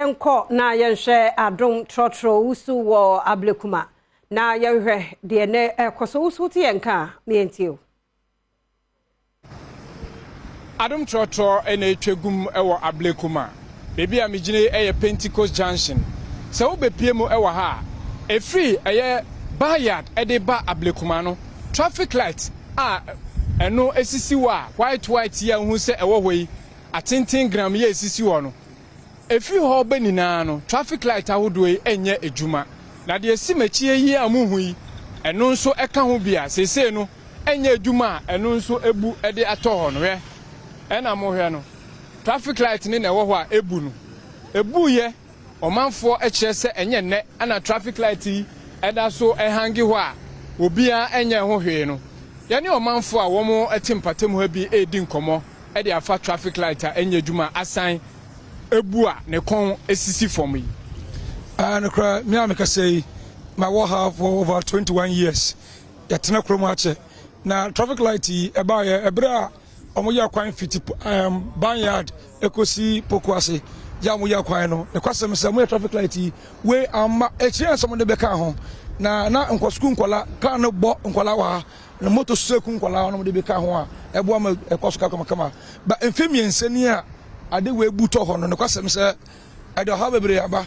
Yɛnkɔ na yɛnhwɛ Adom Trɔtrɔ Wusu wɔ Ablekuma na yɛnhwɛ deɛ nɛ ɛkɔ so. Wusu, wote yɛn ka a, na yɛntie o. Adom Trɔtrɔ na ɛtwa gum wɔ Ablekuma. Baabi a megyina yi yɛ Pentecost Junction. Sɛ wobɛpue mu wɔ ha a, ɛfiri ɛyɛ Bayard de ba Ablekuma no, traffic light a ɛno sisi hɔ a white white yi a wohu sɛ ɛwɔ hɔ yi, atenten gram yi a ɛsisi hɔ no, ɛfiri hɔ reba nyinaa no, traffic light ahodoɔ yi nyɛ adwuma. Na deɛ ɛsi m'akyi yi a mohu yi, ɛno nso ka ho bi a seesei no ɛnyɛ adwuma a ɛno nso abu de atɔ hɔ no. Hwɛ, ɛna mohwɛ no, traffic light no na ɛwɔ hɔ a ɛbu no. Ɛbuiɛ, ɔmanfoɔ kyerɛ sɛ ɛnyɛ nnɛ na traffic light yi da so hange hɔ a obiara nyɛɛ ho hwee no. Yɛne ɔmanfoɔ a wɔte mpatamu ha bi redi nkɔmmɔ de afa traffic light a ɛnyɛ adwuma a asan abu a ne kɔn sisi fam yi. Nokorɛ, me a mekasa yi, mawɔ ha for over 21 years. Yɛtena kurom akyɛ. Na traffic light yi ɛbaeɛ ɛberɛ a wɔyɛ kwan fiti Banyard ɛkɔsi Pokuase yɛ a wɔyɛ kwan no. Ne kwasɛm sɛ wɔyɛ traffic light yi wei amma akyire ansa wɔde bɛka ho. Na na nkɔ sukuu nkɔla kaa no bɔ nkɔla wɔ ha na moto so ku nkɔla no de bɛka ho a ɛboa ma ɛkɔ so kamakama. Ba mfe mmiɛnsa ni a ade wei bu tɔ hɔ no, ne kwasɛm sɛ ɛde ɔhaw bebree aba.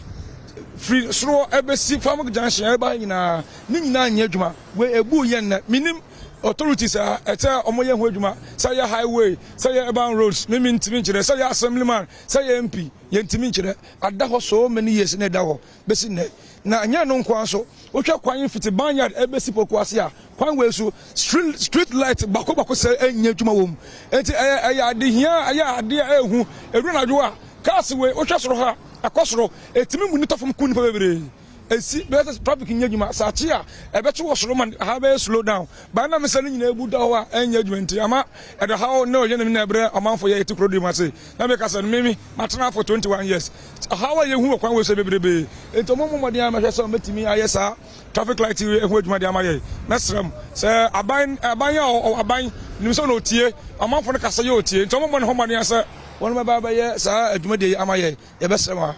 Firi soro ɛbɛsi Farm Junction ɛba nyinaa ne nyinaa nyɛ adwuma. Wei ebu yɛn nnɛ. Menim authorities a ɛsɛ wɔn yɛ ho adwuma, sɛ yɛ highway, sɛ yɛ urban roads, mimi ntumi nkyerɛ, sɛ yɛ assemblyman, sɛ yɛ MP, yɛntumi nkyerɛ. Ada hɔ so many years na ɛda hɔ bɛsi nnɛ. Na ɛnyɛ no nko ara so, wohwɛ kwan fiti Banyard ɛbɛsi Pokuase a, kwan wei so street light baako baako sɛ ɛnyɛ adwuma wɔ mu. Enti ɛyɛ adehia, ɛyɛ adeɛ a ɛhu. Ɛduru anadwo a, cars wei wohwɛ soro ha, ɛkɔ soro, ɛtumi mu nipa fam ku nipa bebree. Esi bɛyɛ sɛ traffic nyɛ adwuma sɛ akye a ɛbɛkye wɔ soro ma ha bɛyɛ slow down baa na mesɛ no nyinaa ebu da hɔ a ɛnyɛ adwuma nti ama ɛde haw ne ɔyɛ ne na ɛbrɛ ɔmanfo yɛ yɛte kuro di mu ase na meka sɛ no mimi matena for 21 years ɔhaw a yɛhu wɔ kwan wɔ so bebrebe nti ɔmo mmɔ mmɔden a mɛhwɛ sɛ ɔmɛtumi ayɛ saa traffic light yi ho adwuma de ama yɛ. Mɛsrɛ m sɛ aban a ɔwɔ aban nim sɛ ɔna ɔtie ɔmanfo no kasa yɛ ɔtie nti ɔmo mmɔ ne ho mmɔden sɛ wɔn bɛba bɛyɛ saa adwumadie yi ama yɛ. Yɛbɛsrɛ m a.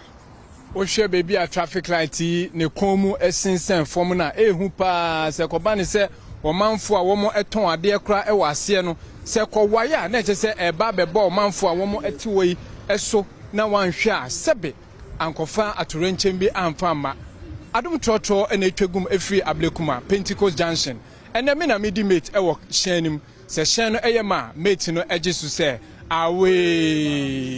Wohwɛ baabi a traffic light yi ne kɔn mu sensɛn fam no a, ɛyɛ paa sɛ kɔba ne sɛ ɔmanfo a wɔn tɔn adeɛ koraa wɔ aseɛ no, sɛ kɔwae a, na ɛkyɛ sɛ ɛba bɛbɔ ɔmanfo a wɔn te hɔ yi so na wanhwɛ a sɛbe ankɔfa atorenkyɛm bi amfa amma. Adom Trɔtrɔ na ɛtwa gum ɛfiri Ablekuma Pentecost Junction. Ɛnɛ me na medi mate ɛwɔ hyɛn no mu. Sɛ hyɛn no ɛyɛ ma a, mate no agye so sɛ awee.